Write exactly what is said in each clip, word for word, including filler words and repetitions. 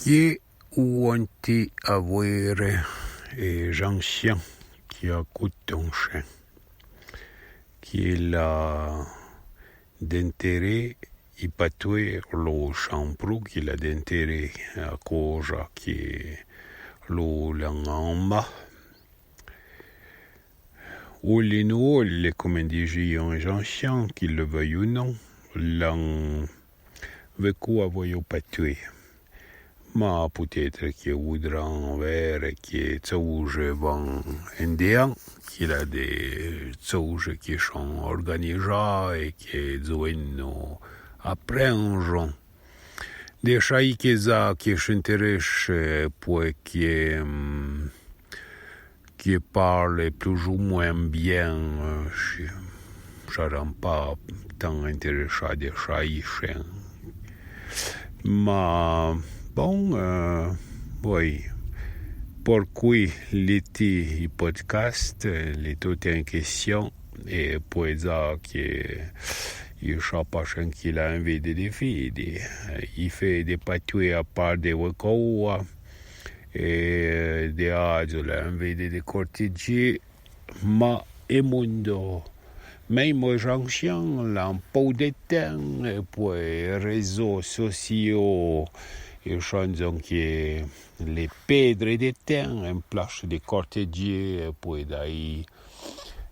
Ke ou anti avouére é j'ansien ki akouton chen, ki l'a d'intéré i patoué lo chanprou, ki l'a d'intéré a koja ke lo langue. Ou lé nou, lé, comme dijion j'ansien, ki le veuille ou non, l'an vekou avoué o patoué. Ma peut-être ke voudran vère ke tsouje van en déan, ke l'a de tsouje ke chon organija é ke zoueno aprenjon. De chai ke za ke s'intérèche, poué ke, mm, ke parle plus ou moins bien, euh, ch-, charan pa tan intérèchà de chai chen. Ma, bon, euh, oui. Porqué l'é-ti i podcast, l'é tot en question, é poué za ke i cha pa chen ki l'a envie de, de fé, de, i fé de patoué a par de ouekoua, é de adzo l'a envie de, de cortidjé, ma é mondo, même j'ansien, l'an pou de ten, é poué rézo sosio, é chanzon ke lé pédre de ten, en plache de cortidjé, é poué dai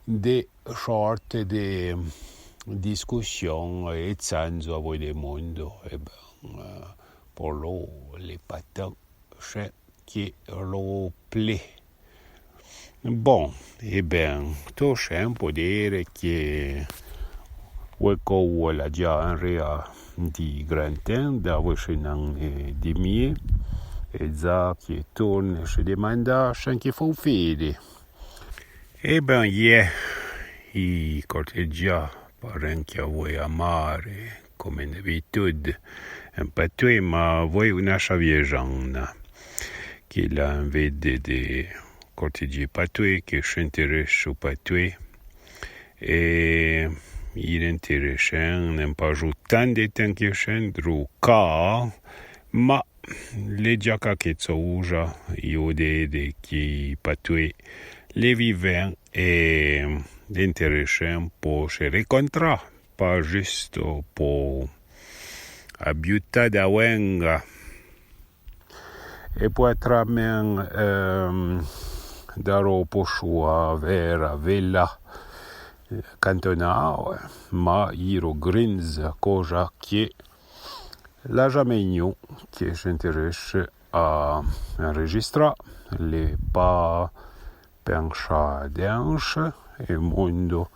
de sorte de discussion, é chanzo avoué de mondo, é ben, euh, por lo, l'é pa tan chen ke lo plé. Bon, é ben, to chen pou dire ke ouekoua l'a dja en réa di gran ten, d'avoué chen an, eh, di mie, é za ke torne che demanda chen ke fou fére. É ben, yè, i cortidja, pa ren ke avoué a mare, comme d'abitude, en patoué, ma avoué una chaviejanna, ke l'a envie de, de cortidjé patoué, ke s'intérèche o patoué, é i l'intérèche, n'en pa jou tan de ten ke chen dru ka, ma l'é dja ka ke tsouja, i o de, de ki patoué, l'é viven é l'intérèche po che recontra, pa justo po abiuta da ouenga. É poué tramen, ehm, daro po chou a vera vela, eh, cantonao, ma iro grinz, koja ke l'a jamé gnou ke s'intérèche a enregistra, l'é pa pencha denche, é mondo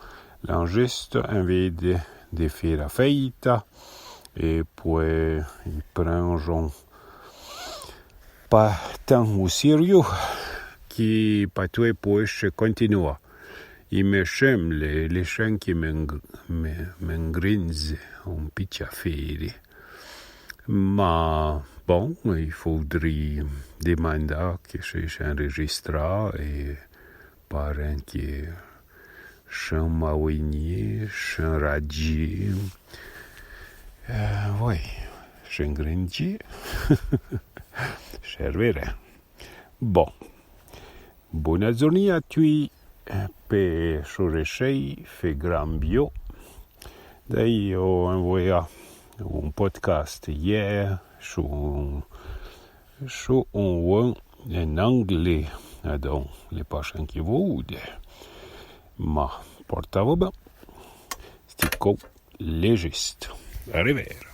l'an juste envie de, de fére a feita, é poué i prenjon pa tan o sériu, ki patoué poué che continua. I me chen, l'é, l'é chen ke m'eng-, me, m'engrinze un pitcha fére. Ma, bon, i foudri demanda ke che, che enregistra é pa ren ke chen mawénié, chen radjié. Eh, oui, chen grindjié. Chervere. Bon. Bona zornée a tui, eh, pe chou rechei, fé gran bio. Dai, o envoya un podcast yè, chou un, chou un ouin en anglé. Adon, l'é pa chen ke voude. Ma, portavo ben. Sti kou, l'é juste. A revère.